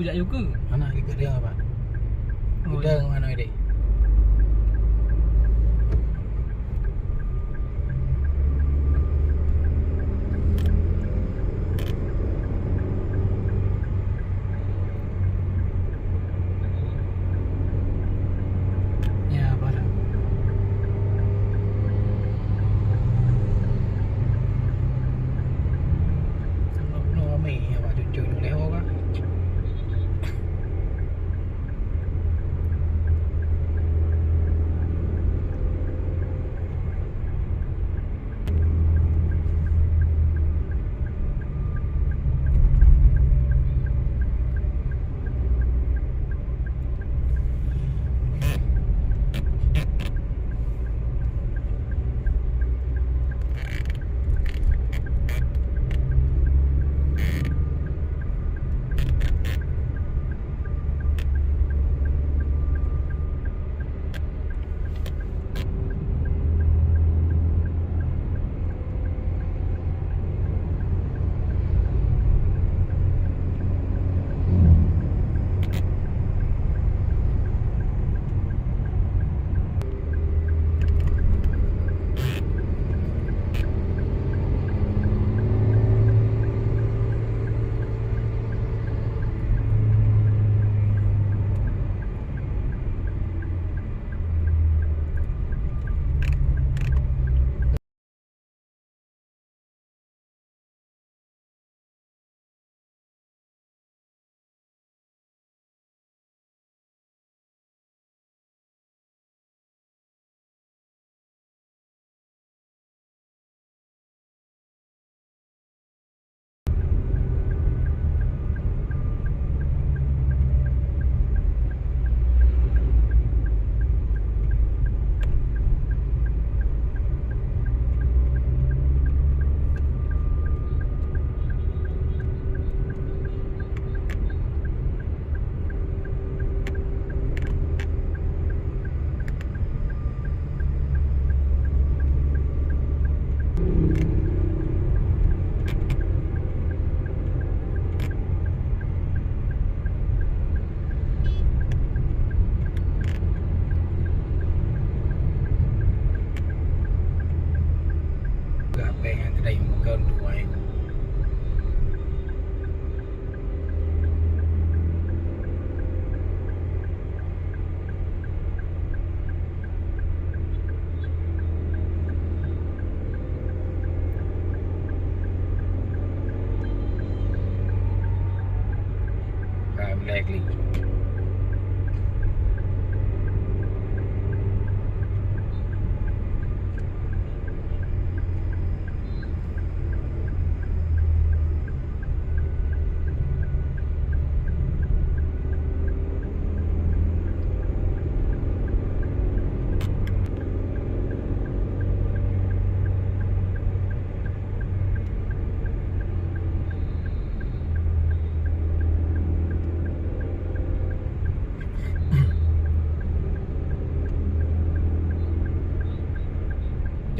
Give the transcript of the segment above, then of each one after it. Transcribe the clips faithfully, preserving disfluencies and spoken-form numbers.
Jak yue keu? Hana, ikut dia, Pak. Oh, kita ya. Mana dia? Ya, barang. Bunoe ramé, awak cucuk nyoe lé ho ka. Ka péng nyang keudai muka untuk ai. Ka mulai klik.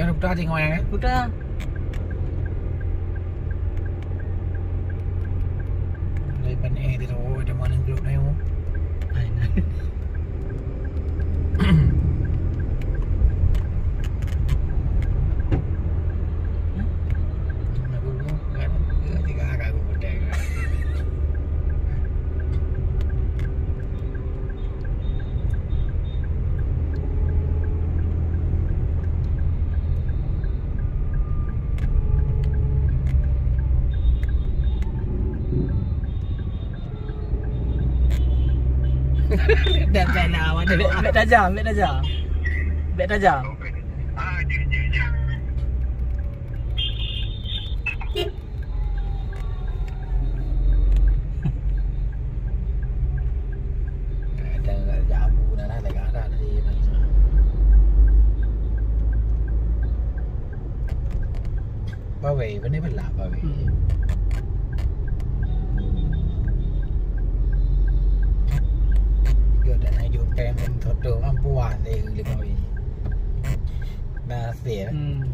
Jangan putar hati ngawai, eh? Putar. Dari pan eh, dia tahu ada mana grup ni, oh. Ai, nah. Dah jalan awak dah. Bèk tajam, bèk tajam. Bèk tajam. Kadang kat jabu dah lah, dah kat dah tadi. Bawai, bani belah bawai. Hmm. Dia dah naik jumpa dengan toto, mampu ah, dia boleh bawai. Nah, sih, eh. Hmm.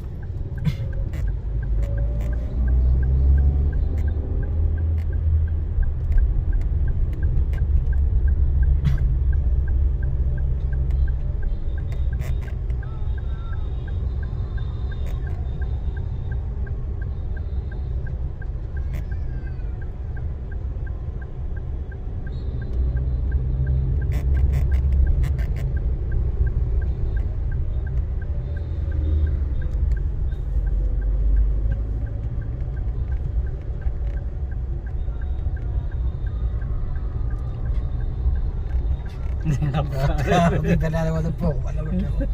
Tapi tak ada lewat tepung, mana betul.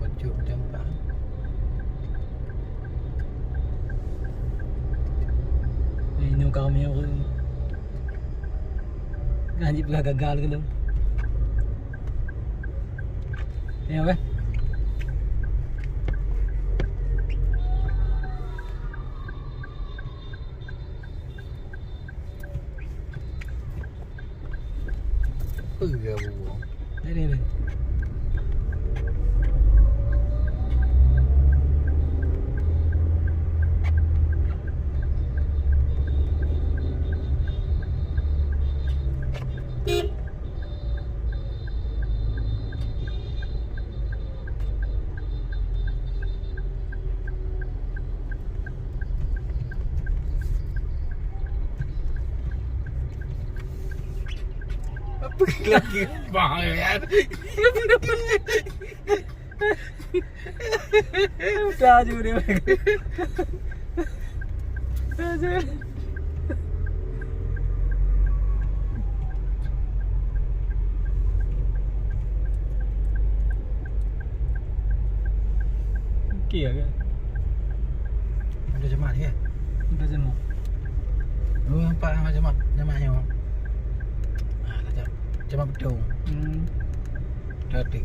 Pojok macam apa? Eh, ini kami aku. Kan jip gagal ke lu? Ya, weh. Peue buang? Ni, ni, ni. Apa lagi? Bang, ya. Udah aja dia. Udah aja. Okey lah ke? Ada jamak ke? Ada jamak. Oh, nampak nama jamak, jamak nyoe. Ah, dah jam, jamak betul. Hmm. Dah tu.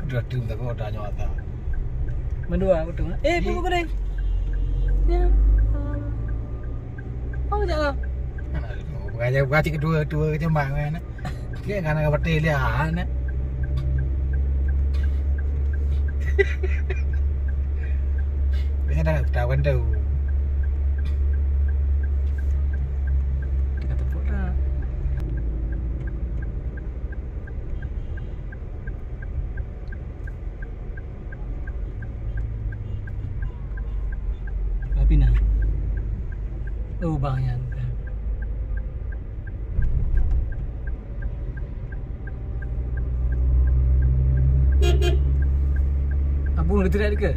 Dah tu, tak kau dah nyoe tak. Mandua betul. Eh, eh. Pukul deh. Ya. Oh, jangan. Mana tu? Bukan, bukan cik kedua, dua jamak kan. Dia kan nak betul dia, ha, nah. Biasa dah tahu kan tu. Dia kata pun dah. Tapi nah. Oh, bang, ya. Abang udah teriak ke?